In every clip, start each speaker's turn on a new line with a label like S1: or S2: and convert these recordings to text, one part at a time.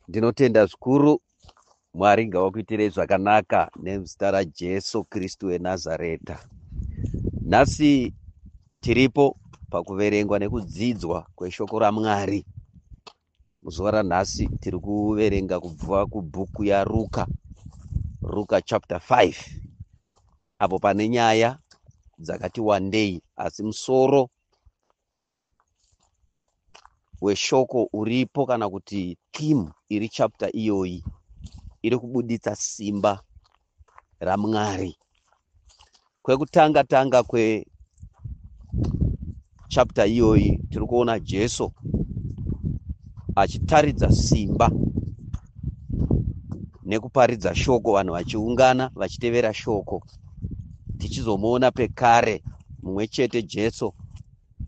S1: Ndinotenda zvikuru. Mwari ngavakuitirei zvakanaka nezita raJesu Kristu weNazareta. Nhasi tiripo pakuverengwa nekudzidzwa kweshoko raMwari. Muzuva ranhasi tiri kuverenga kubva kubhuku yaRuka, Ruka chapter 5, apo pane nyaya dzakati wandei, asi musoro weshoko uripo kana kuti theme iri chapter iyoyi iri kubuditsa simba raMwari. Kwekutanga tanga kwe chapter iyoyi tiri kuona Jesu achitaridza simba nekuparidza shoko, vanhu vachiungana vachitevera shoko. Tichizomuona pekare mumwe chete Jesu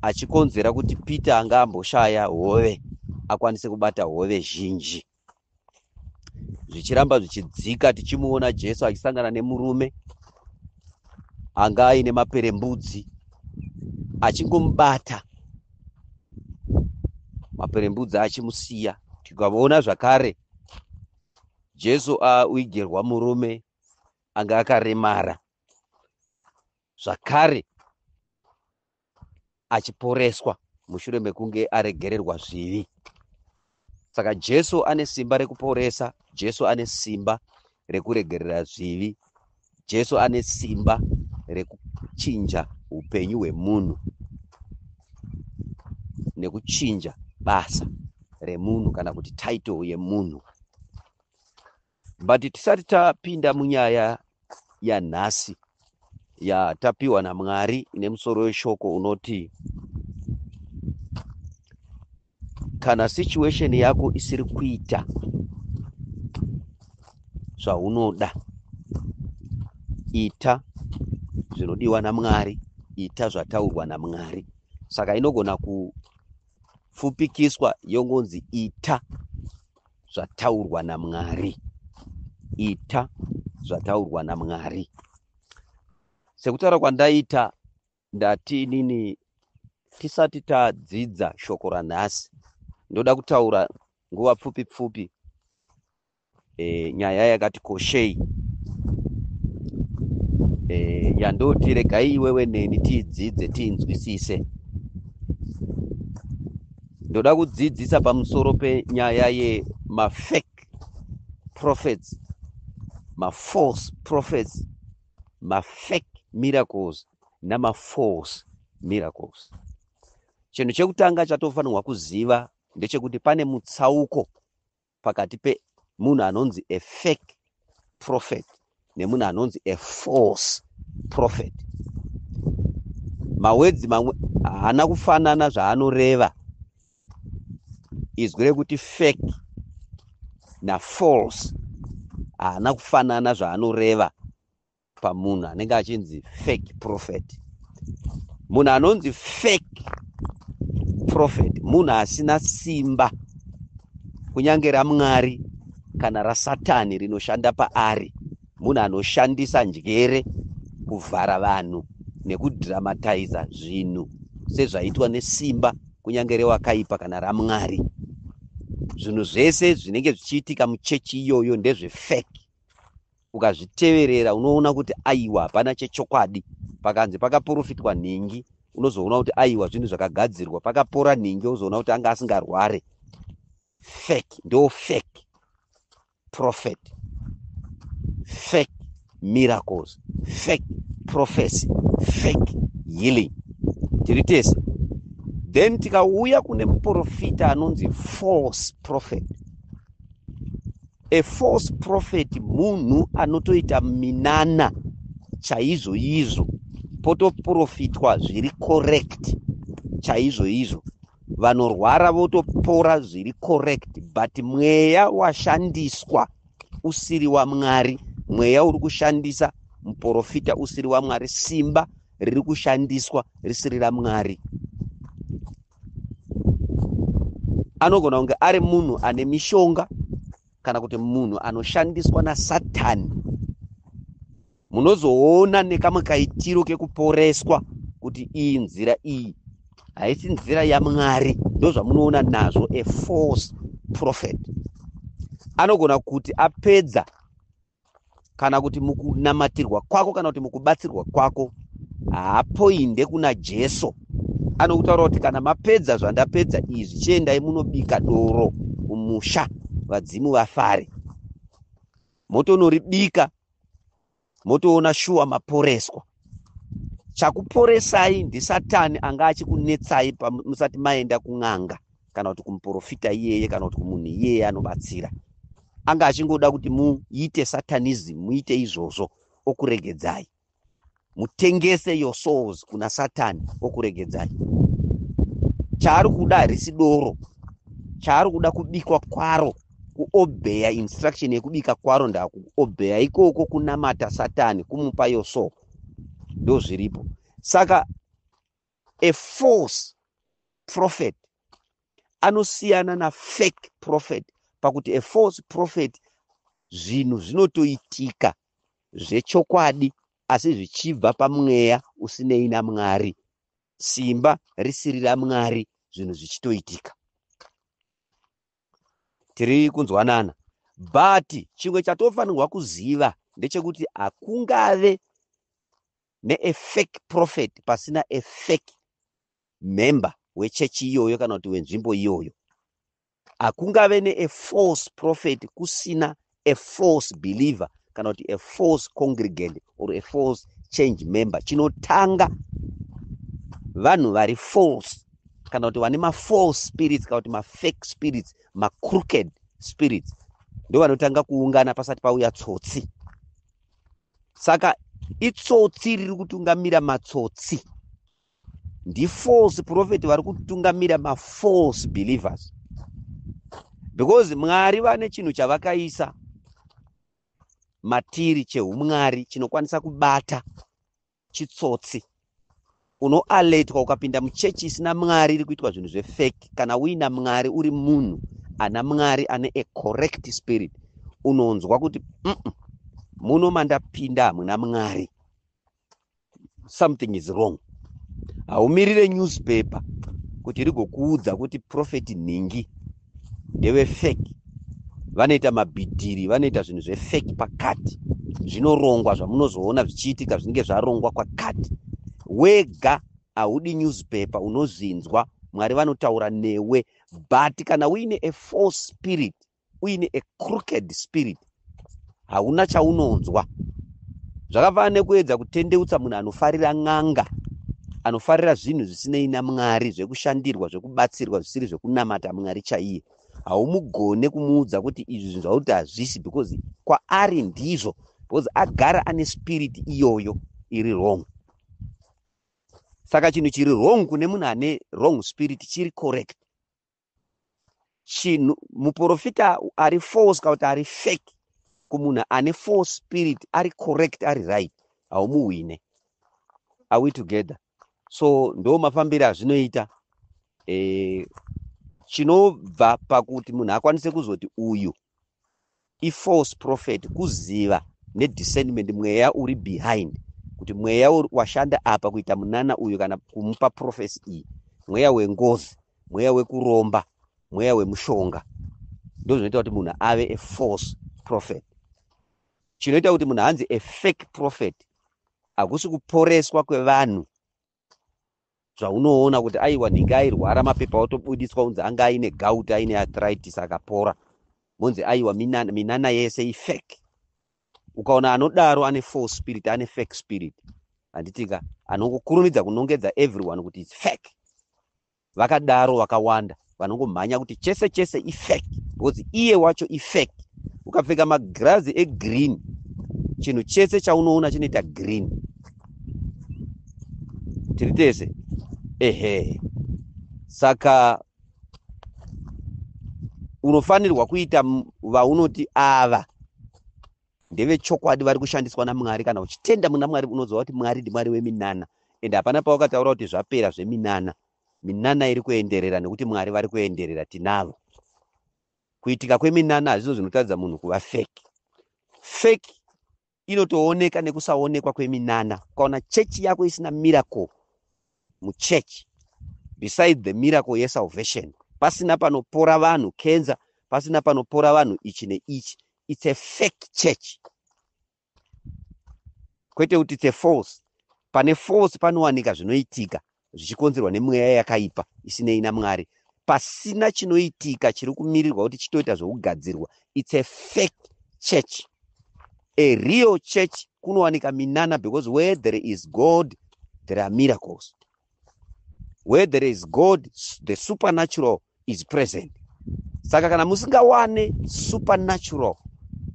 S1: achikonzera kuti Peter anga amboshaya hove akwanise kubata hove zhinji. Zvichiramba zvichidzika tichimuona Jesu achisangana nemurume anga aine maperembudzi, achingomubata maperembudzi achimusiya. Tikaona zvakare Jesu awigirwa murume anga akaremara zvakare achiporeswa mushure mekunge aregererwa zvivi. Saka Jesu ane simba rekuporesa, Jesu ane simba rekuregerera zvivi, Jesu ane simba rekuchinja upenyu hwemunhu nekuchinja basa remunhu kana kuti title yemunhu. But tisati tapinda munyaya yanhasi yatapiwa naMwari ine musoro weshoko unoti kana situation yako isiri kuita zvaunoda, ita zvinodiwa naMwari, ita zvataurwa naMwari. Saka inogona kupfupikiswa yongonzi ita zvataurwa naMwari, ita zvataurwa naMwari. Sekutaura kwandaita, ndati inini tisati tadzidza shoko ranhasi, ndoda kutaura nguva pfupi pfupi nyaya yakati koshei yandoti regai iwewe neni tiidzidze tiinzwisise. Ndoda kudzidzisa pamusoro penyaya yemafake prophets, mafalse prophets, mafake miracles namafalse miracles. Chinhu chekutanga chatofanirwa kuziva ndechekuti pane mutsauko pakati pemunhu anonzi a fake prophet nemunhu anonzi a false prophet. Mawedzi mamwe haana kufanana zvaanoreva. Izwi rekuti fake nafalse haana kufanana zvaanoreva pamunhu anenge achinzi fake prophet. Munhu anonzi fake prophet munhu asina simba kunyange raMwari kana raSatani rinoshanda paari. Munhu anoshandisa njere kuvhara vanhu nekudramatiza zvinhu sezvaitwa nesimba kunyange rewakaipa kana raMwari. Zvinhu zvese zvinenge zvichiitika muchechi iyoyo ndezvefake. Ukazviteverera unoona kuti aiwa hapana chechokwadi. Pakanzi pakaprofitwa nhingi unozoona kuti aiwa zvinhu zvakagadzirwa. Pakapora nhingi unozoona kuti anga asingarware. Fake, ndo fake prophet, fake miracles, fake prophecy, fake healing. Tiri tese. Then tikauya kune muprofita anonzi false prophet. A false prophet munhu anotoita minana chaizvo izvo, potoprofitwa zviri correct chaizvo izvo, vanorwara votopora zviri correct, but mweya washandiswa usiri waMwari, mweya uri kushandisa muprofita usiri waMwari, simba riri kushandiswa risiri raMwari. Anogona kunge ari munhu ane mishonga kana kuti munhu anoshandiswa naSatani. Munozoona nekamwe kaitiro kekuporeswa kuti iyi nzira iyi haisi nzira yaMwari. Ndozvamunoona nazvo a false prophet. Anogona kuti apedza kana kuti mukunamatirwa kwako kana kuti mukubatsirwa kwako haapoinde kuna Jesu. Anokutaura kuti kana mapedza zvandapedza izvi, chiendai munobika doro kumusha, vadzimu vafare. Motonoribika, motoona shuwa maporeswa. Chakuporesai ndiSatani anga achikunetsai musati maenda kun'anga kana kuti kumuprofita iyeye kana kuti kumunhu iyeye anobatsira. Anga achingoda kuti muite satanism, muite izvozvo, okuregedzai. Mutengese your souls kuna Satani, okuregedzai. Chaari kuda harisi doro, chaari kuda kubikwa kwaro, kuobheya instruction yekubika kwaro. Ndakuobheya ikoko kunamata Satani, kumupa your soul, ndo zviripo. Saka a false prophet anosiyana nafake prophet pakuti a false prophet, zvinhu zvinotoitika zvechokwadi, asi zvichibva pamweya usinei naMwari, simba risiri raMwari, zvinhu zvichitoitika. Tiri kunzwanana? But chimwe chatofanirwa kuziva ndechekuti hakungave neafake prophet pasina afake member wechechi iyoyo kana kuti wenzvimbo iyoyo. Hakungave neafalse prophet kusina a false believer kana kuti a false congregant or a false church member. Chinotanga vanhu vari false kana kuti vane mafalse spirits kana kuti mafake spirits, macrooked spirits, ndo vanotanga kuungana pasati pauya tsotsi. Saka itsotsi riri kutungamira matsotsi, ndifalse prophet vari kutungamira mafalse believers, because Mwari vane chinhu chavakaisa matiri cheumwari chinokwanisa kubata chitsotsi. Unoaletwa ukapinda muchechi isina Mwari, iri kuitwa zvinhu zvefake. Kana uina Mwari, uri munhu ana Mwari, ane a correct spirit, unonzwa kuti muno mandapinda hamuna Mwari, something is wrong. Haumirire newspaper kuti rigokuudza kuti prophet nhingi ndevefake, vanoita mabhidhiri, vanoita zvinhu zvefake pakati, zvinorongwa. Zvamunozoona zvichiitika zvinenge zvarongwa kwakati. Wega haudi newspaper, unozvinzwa. Mwari vanotaura newe. But kana uine a false spirit, uine a crooked spirit, hauna chaunonzwa. Zvakafanana nekuedza kutendeutsa munhu anofarira n'anga, anofarira zvinhu zvisinei naMwari, zvekushandirwa, zvekubatsirwa, zvisiri zvekunamata Mwari chaiye. Haumugone kumuudza kuti izvi zvinhu zvakuti hazvisi, because kwaari ndizvo, because agara ane spirit iyoyo iri wrong. Saka chinhu chiri wrong kune munhu ane wrong spirit chiri correct. Chinhu muprofita ari false kana kuti ari fake, kumunhu ane false spirit ari correct, ari right, haumuhwine. Are we together? So ndo mafambiro azvinoita. Chinobva pakuti munhu akwanise kuzoti uyu ifalse prophet kuziva nediscernment mweya uri behind, kuti mweya washanda apa kuita munana uyu kana kumupa prophecy iyi, mweya wengozi, mweya wekuromba, mweya wemushonga. Ndo zvinoita kuti munhu ave a false prophet. Chinoita kuti munhu anzi a fake prophet hakusi kuporeswa kwevanhu zvaunoona kuti aiwa, nhingi airwara, mapepa otobudiswa, unzi anga aine gout, aine arthritis, akapora, monzi aiwa, minana, minana yese ifake. Ukaona anodaro ane false spirit, ane fake spirit, handitika? Anongokurumidza kunongedza everyone kuti its fake. Vakadaro vakawanda vanongomhanya kuti chese chese ifake, because iye wacho ifake. Ukapfeka magirazi egreen, chinhu chese chaunoona chinoita green. Tiri tese? Ehe. Saka unofanirwa kuita vaunoti ava ndevechokwadi, vari kushandiswa naMwari. Kana uchitenda muna Mwari, unoziva kuti Mwari ndiMwari weminana, ende hapana pawakataura kuti zvapera zveminana. Minana iri kuenderera nekuti Mwari vari kuenderera tinavo. Kuitika kweminana hazvizvo zvinotaridza munhu kuva fake. Fake inotooneka nekusaonekwa kweminana. Ukaona chechi yako isina miracle muchechi, beside the miracle yesalvation, pasina panopora vanhu cancer, pasina panopora vanhu ichi neichi, it's a fake church. Kwete kuti it's a false. Pane false panowanika zvinoitika zvichikonzerwa nemweya yakaipa isinei naMwari. Pasina chinoitika chiri kumirirwa kuti chitoita zvokugadzirwa, it's a fake church. A real church kunowanika minana, because where there is God there are miracles. Where there is God, the supernatural is present. Saka kana musingawane supernatural,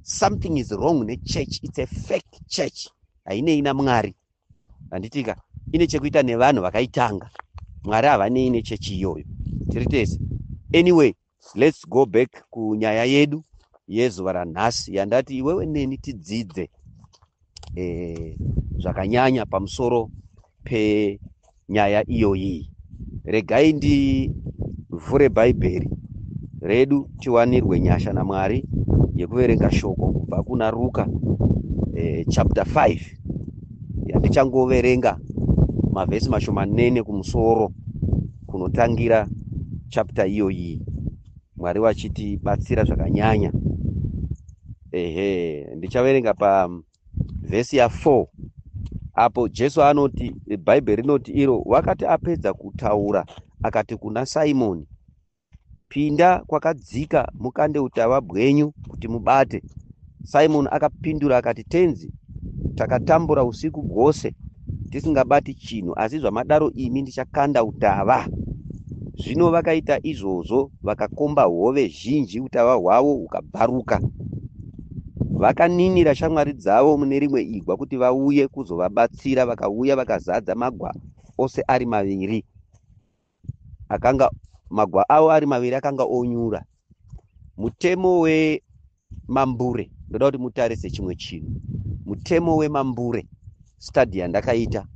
S1: something is wrong nechurch. It's a fake church, hainei naMwari, handitika? Ine chekuita nevanhu vakaitanga. Mwari havanei nechechi iyoyo. Tiri tese? Anyway, let's go back kunyaya yedu yezuva ranhasi, yandati iwewe neni tidzidze zvakanyanya pamusoro penyaya iyoyi. Regai ndivhure Bhaibheri redu, tiwanirwe nyasha naMwari yekuverenga shoko kubva kuna Ruka chapter 5, yandichangoverenga mavhesi mashomanene kumusoro kunotangira chapter iyoyi, Mwari vachitibatsira zvakanyanya. Ehe, ndichaverenga pavhesi ya4, apo Jesu anoti, Bhaibheri rinoti iro, "Wakati apedza kutaura, akati kuna Simoni, 'Pinda kwakadzika, mukande utava bwenyu kuti mubate.' Simoni akapindura akati, 'Tenzi, takatambura usiku bwose tisingabati chinhu, asi zvamadaro imi, ndichakanda utava.' Zvino vakaita izvozvo, vakakomba hove zhinji, utava hwavo hukabvaruka. Vakaninira shamwari dzavo mune rimwe igwa kuti vauye kuzovabatsira. Vakauya, vakazadza magwa ose ari maviri akanga magwa avo ari maviri akanga onyura." Mutemo wemambure, ndoda kuti mutarise chimwe chinhu. Mutemo wemambure, study yandakaita,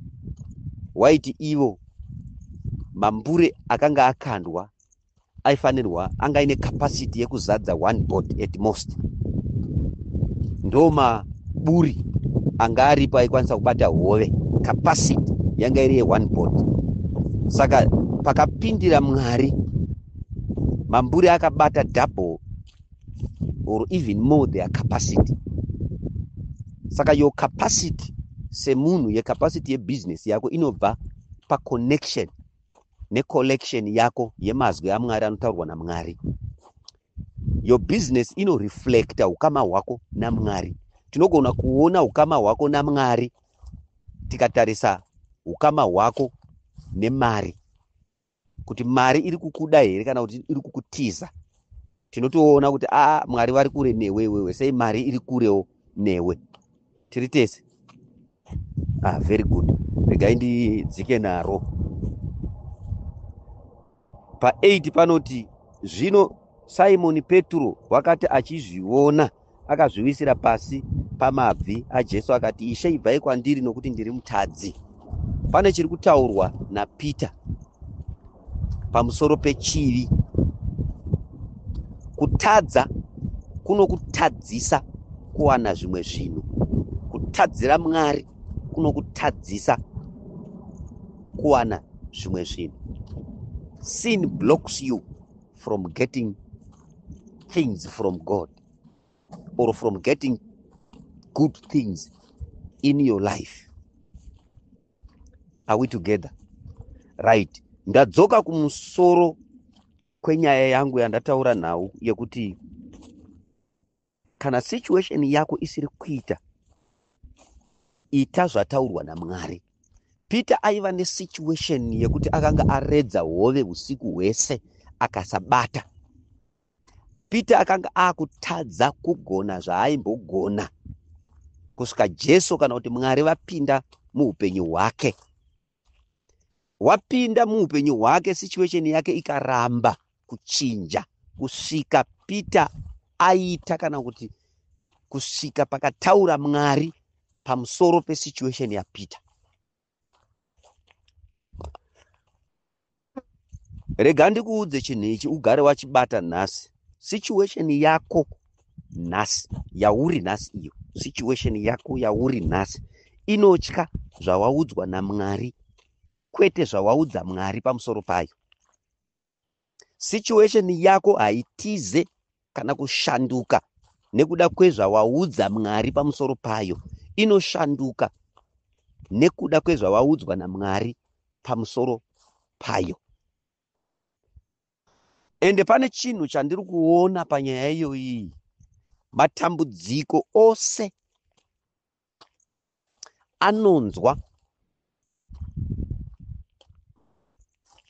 S1: waiti ivo mambure akanga akandwa aifanirwa anga aine capacity yekuzadza one boat at most. Ndo maburi anga aripo aikwanisa kubata hove. Capacity yanga iri yeone boat. Saka pakapindira Mwari, mamburi akabata double or even more their capacity. Saka your capacity semunhu, yecapacity yebusiness yako, inobva paconnection necollection yako yemazwi aMwari anotaurwa naMwari. Your business inoreflecta ukama hwako naMwari. Tinogona kuona ukama hwako naMwari tikatarisa ukama hwako nemari, kuti mari iri kukuda here kana kuti iri kukutiza. Tinotoona kuti a, Mwari vari kure newe iwewe, sei mari iri kurewo newe? Tiri tese? Ah, very good. Regai ndidzike naro pa8. Panoti, "Zvino Simoni Petro wakati achizviona, akazviwisira pasi pamabvi aJesu, akati, 'Ishe, ibvai kwandiri, nokuti ndiri mutadzi.'" Pane chiri kutaurwa naPeter pamusoro pechivi. Kutadza kunokutadzisa kuwana zvimwe zvinhu. Kutadzira Mwari kunokutadzisa kuwana zvimwe zvinhu. Sin blocks you from getting things from God or from getting good things in your life. Are we together? Right, ndadzoka kumusoro kwenyaya yangu yandataura, nhau yekuti kana situation yako isiri kuita, ita zvataurwa naMwari. Peter aiva nesituation yekuti akanga aredza hove usiku hwese akasabata. Peter akanga akutadza kugona zvaaimbogona kusvika Jesu, kana kuti Mwari, vapinda muupenyu hwake. Wapinda muupenyu hwake, situation yake ikaramba kuchinja kusvika Peter aita, kana kuti kusvika pakataura Mwari pamusoro pesituation yaPeter. Rega ndikuudze chinhu ichi, ugare wachibata nhasi. Situation yako nhasi, yauri nhasi iyo, situation yako yauri nhasi inotya zvawaudzwa naMwari, kwete zvawaudza Mwari pamusoro payo. Situation yako haitize. kana kushanduka nekuda kwezvawaudza Mwari pamusoro payo. Inoshanduka nekuda kwezvawaudzwa naMwari pamusoro payo. Ende pane chinhu chandiri kuona panyaya iyoyi, matambudziko ose anonzwa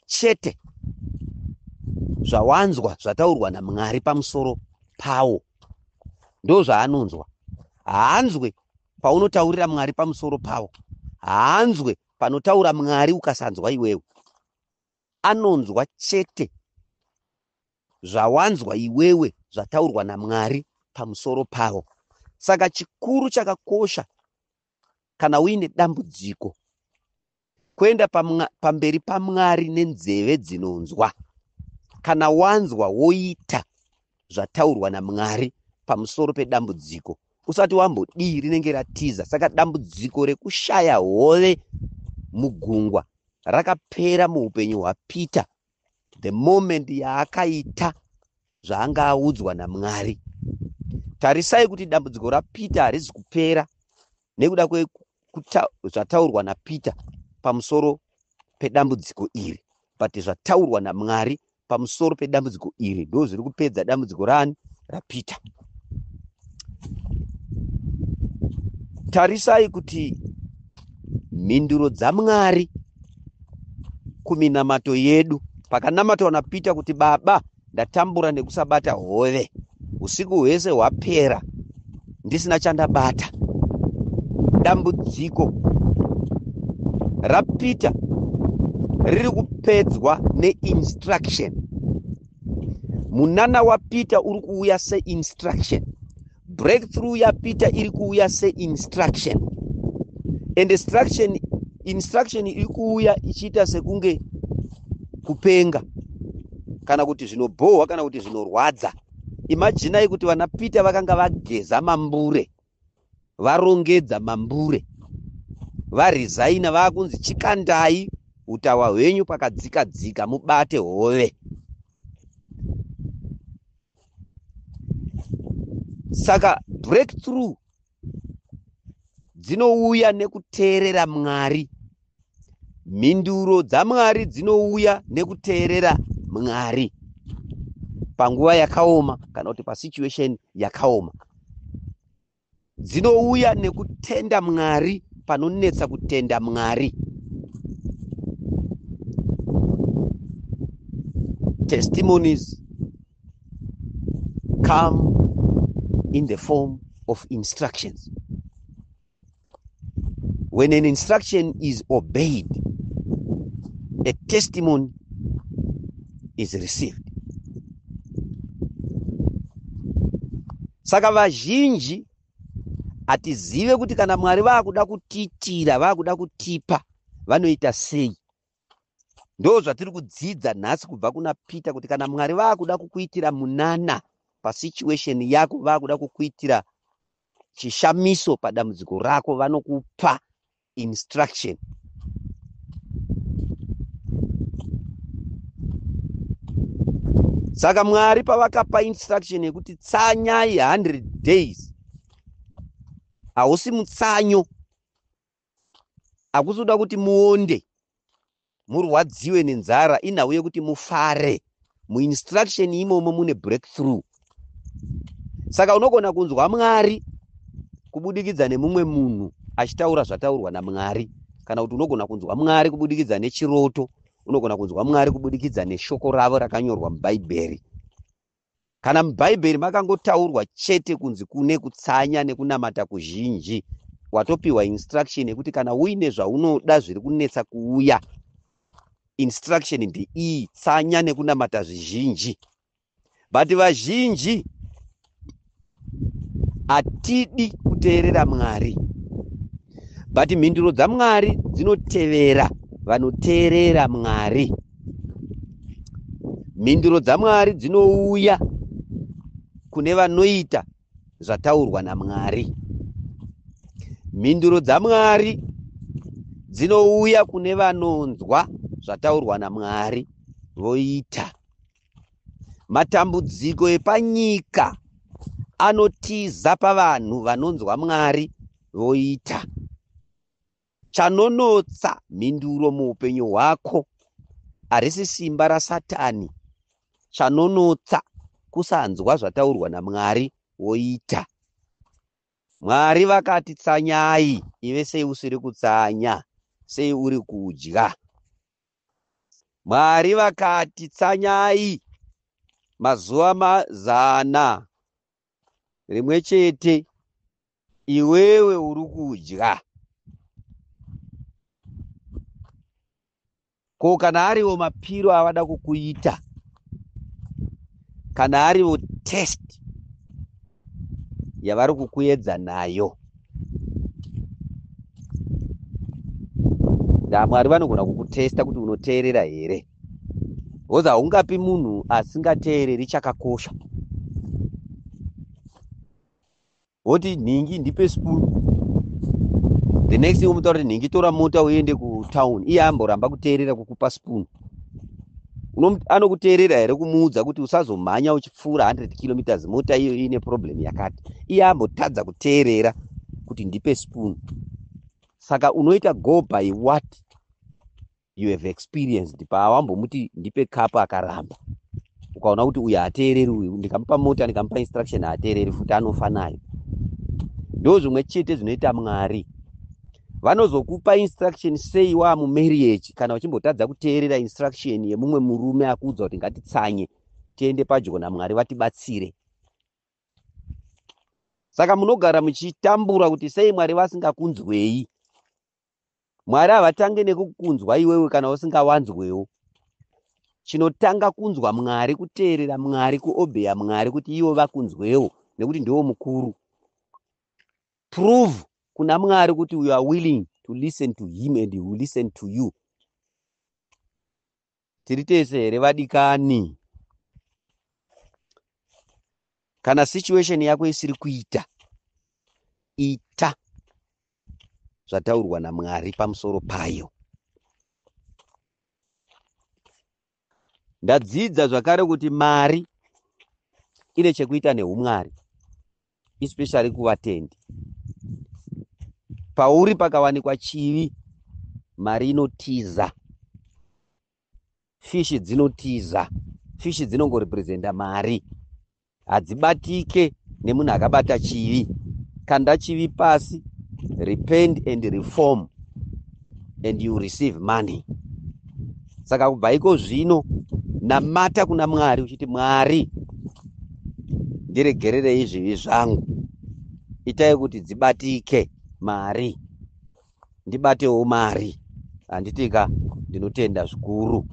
S1: chete zvawanzwa zvataurwa naMwari pamusoro pawo, ndozvaanonzwa. Haanzwe paunotaurira Mwari pamusoro pawo, haanzwe panotaura Mwari ukasanzwa iwewe. Anonzwa chete zvawanzwa iwewe zvataurwa naMwari pamusoro pawo. Saka chikuru chakakosha kana uine dambudziko, kuenda pamberi paMwari nenzeve dzinonzwa. Kana wanzwa woita zvataurwa naMwari pamusoro pedambudziko, usati wambodii rinenge ratiza. Saka dambudziko rekushaya hove mugungwa rakapera muupenyu hwaPeter the moment yaakaita zvaanga audzwa naMwari. Tarisai kuti dambudziko raPeter harizi kupera nekuda kwezvataurwa naPeter pamusoro pedambudziko iri, but zvataurwa naMwari pamusoro pedambudziko iri ndo zviri kupedza dambudziko rani? RaPeter. Tarisai kuti mhinduro dzaMwari kuminamato yedu, pakanamatwa naPeter kuti Baba, ndatambura nekusabata hove, usiku hwese hwapera ndisina chandabata. Dambudziko raPeter riri kupedzwa neinstruction. Munana waPeter uri kuuya seinstruction. Breakthrough yaPeter iri kuuya seinstruction. And instruction iri kuuya ichiita sekunge kupenga, kana kuti zvinobhohwa, kana kuti zvinorwadza. Imajinai kuti vana Peter vakanga vageza mambure, varongedza mambure, varizaina, vakunzi chikandai utawa hwenyu pakadzika dzika mubate hove. Saka breakthrough dzinouya nekuteerera Mwari. Mhinduro dzaMwari dzinouya nekuteerera Mwari panguva yakaoma, kana kuti pasituation yakaoma. Dzinouya nekutenda Mwari panonetsa kutenda Mwari. Testimonies come in the form of instructions. When an instruction is obeyed, a testimony is received. Saka vazhinji hatizive kuti kana Mwari vakuda kutiitira, vakuda kutipa, vanoita sei. Ndo zvatiri kudzidza nhasi kubva kuna Peter, kuti kana Mwari vakuda kukuitira munana pasituation yako, vakuda kukuitira chishamiso padambudziko rako, vanokupa instruction. Saka Mwari pavakapa instruction yekuti tsanyai 100 days, hausi mutsanyo, hakusi kuda kuti muonde murwadziwe nenzara, inhau yekuti mufare. Muinstruction imomo mune breakthrough. Saka unogona kunzwa Mwari kubudikidza nemumwe munhu achitaura zvataurwa naMwari, kana kuti unogona kunzwa Mwari kubudikidza nechiroto, unogona kunzwa Mwari kubudikidza neshoko ravo rakanyorwa muBhaibheri. Kana muBhaibheri makangotaurwa chete kunzi kune kutsanya nekunamata kuzhinji, watopiwa instruction yekuti kana uine zvaunoda zviri kunetsa kuuya, instruction ndeiyi, tsanya nekunamata zvizhinji. But vazhinji hatidi kuteerera Mwari, but mhinduro dzaMwari dzinotevera vanoteerera Mwari. Mhinduro dzaMwari dzinouya kune vanoita zvataurwa naMwari. Mhinduro dzaMwari dzinouya kune vanonzwa zvataurwa naMwari voita. Matambudziko epanyika anotiza pavanhu vanonzwa Mwari voita. Chanonotsa mhinduro muupenyu hwako harisi simba raSatani. Chanonotsa kusanzwa zvataurwa naMwari woita. Mwari vakati tsanyai, ive sei usiri kutsanya, sei uri kudya? Mwari vakati tsanyai mazuva mazana rimwe chete, iwewe uri kudya. Ko kana ariwo mapiro avada kukuita, kana ariwo test yavari kukuedza nayo, Mwari vanogona kukutesta kuti unoteerera here, because haungapi munhu asingateereri chakakosha. Woti nhingi ndipe spoon, the next thing umutaura kuti nhingi tora mota uende kutown, iye amboramba kuteerera kukupa spoon. Anokuteerera here kumuudza kuti usazomhanya uchipfuura 100 kilometers, mota iyo ine problem yakati? Iye ambotadza kuteerera kuti ndipe spoon. Saka unoita go by what you have experienced. Paawambomuti ndipe kapu akaramba, ukaona kuti uyu haateereri, uyu ndikamupa mota, ndikamupa instruction haateereri futi, anofa nayo. Ndo zvimwe chete zvinoita Mwari. Vanozokupa instruction sei waamumarriage kana uchimbotadza kuteerera instruction yemumwe murume akuudza kuti ngatitsanye tiende padyo naMwari vatibatsire? Saka munogara muchitambura kuti sei Mwari vasingakunzwei. Mwari havatange nekukunzwa iwewe kana usingawanzwewo. Chinotanga kunzwa Mwari, kuteerera Mwari, kuobheya Mwari kuti ivo vakunzwewo, nekuti ndiwo mukuru. Prove kuna Mwari kuti you are willing to listen to him and he will listen to you. Tiri tese here vadikani? Kana situation yako isiri kuita, ita zvataurwa naMwari pamusoro payo. Ndadzidza zvakare kuti mari ine chekuita neumwari, especially kuvatendi. Pauri pakawanikwa chivi, mari inotiza, fishi dzinotiza. Fishi dzinongorepresenta mari, hadzibatike nemunhu akabata chivi. Kanda chivi pasi, repent and reform and you receive money. Saka kubva iko zvino namata kuna Mwari uchiti, Mwari, ndiregererei zvivi zvangu, itai kuti dzibatike mari, ndibatewo mari. Handitika? Ndinotenda zvikuru.